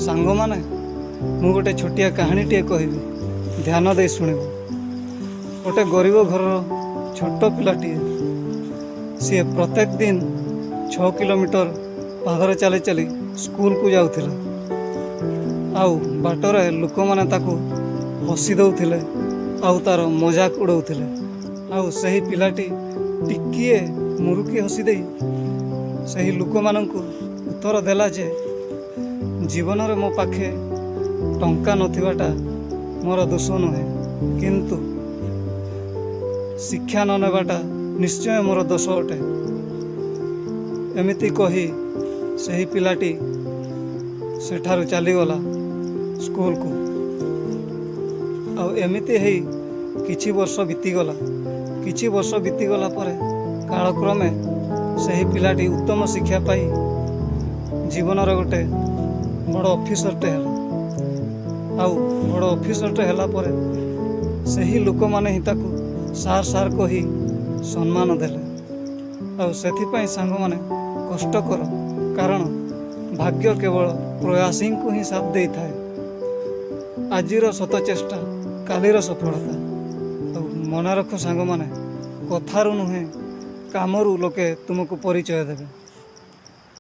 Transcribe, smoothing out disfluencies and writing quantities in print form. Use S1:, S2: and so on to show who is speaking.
S1: ସାଙ୍ଗମାନେ, ମୁଁ ଗୋଟେ ଛୋଟିଆ କାହାଣୀଟିଏ କହିବି, ଧ୍ୟାନ ଦେଇ ଶୁଣିବ। ଗୋଟେ ଗରିବ ଘରର ଛୋଟ ପିଲାଟିଏ, ସିଏ ପ୍ରତ୍ୟେକ ଦିନ 6 କିଲୋମିଟର ପାଦରେ ଚାଲି ଚାଲି ସ୍କୁଲକୁ ଯାଉଥିଲା। ଆଉ ବାଟରେ ଲୋକମାନେ ତାକୁ ହସି ଦେଉଥିଲେ ଆଉ ତା'ର ମଜାକ ଉଡ଼ାଉଥିଲେ। ଆଉ ସେହି ପିଲାଟି ଟିକିଏ ମୁରୁକି ହସି ଦେଇ ସେହି ଲୋକମାନଙ୍କୁ ଉତ୍ତର ଦେଲା ଯେ ଜୀବନରେ ମୋ ପାଖେ ଟଙ୍କା ନଥିବାଟା ମୋର ଦୋଷ ନୁହେଁ, କିନ୍ତୁ ଶିକ୍ଷା ନ ନେବାଟା ନିଶ୍ଚୟ ମୋର ଦୋଷ ଅଟେ। ଏମିତି କହି ସେହି ପିଲାଟି ସେଠାରୁ ଚାଲିଗଲା ସ୍କୁଲକୁ। ଆଉ ଏମିତି ହେଇ କିଛି ବର୍ଷ ବିତିଗଲା। କିଛି ବର୍ଷ ବିତିଗଲା ପରେ କାଳକ୍ରମେ ସେହି ପିଲାଟି ଉତ୍ତମ ଶିକ୍ଷା ପାଇ ଜୀବନର ଗୋଟେ ବଡ଼ ଅଫିସରଟେ ହେଲା। ଆଉ ବଡ଼ ଅଫିସରଟେ ହେଲା ପରେ ସେହି ଲୋକମାନେ ହିଁ ତାକୁ ସାର୍ ସାର୍ କହି ସମ୍ମାନ ଦେଲେ। ଆଉ ସେଥିପାଇଁ ସାଙ୍ଗମାନେ, କଷ୍ଟ କର, କାରଣ ଭାଗ୍ୟ କେବଳ ପ୍ରୟାସୀଙ୍କୁ ହିଁ ସାଥ ଦେଇଥାଏ। ଆଜିର ସତ ଚେଷ୍ଟା କାଲିର ସଫଳତା। ଆଉ ମନେ ରଖ ସାଙ୍ଗମାନେ, କଥାରୁ ନୁହେଁ, କାମରୁ ଲୋକେ ତୁମକୁ ପରିଚୟ ଦେବେ।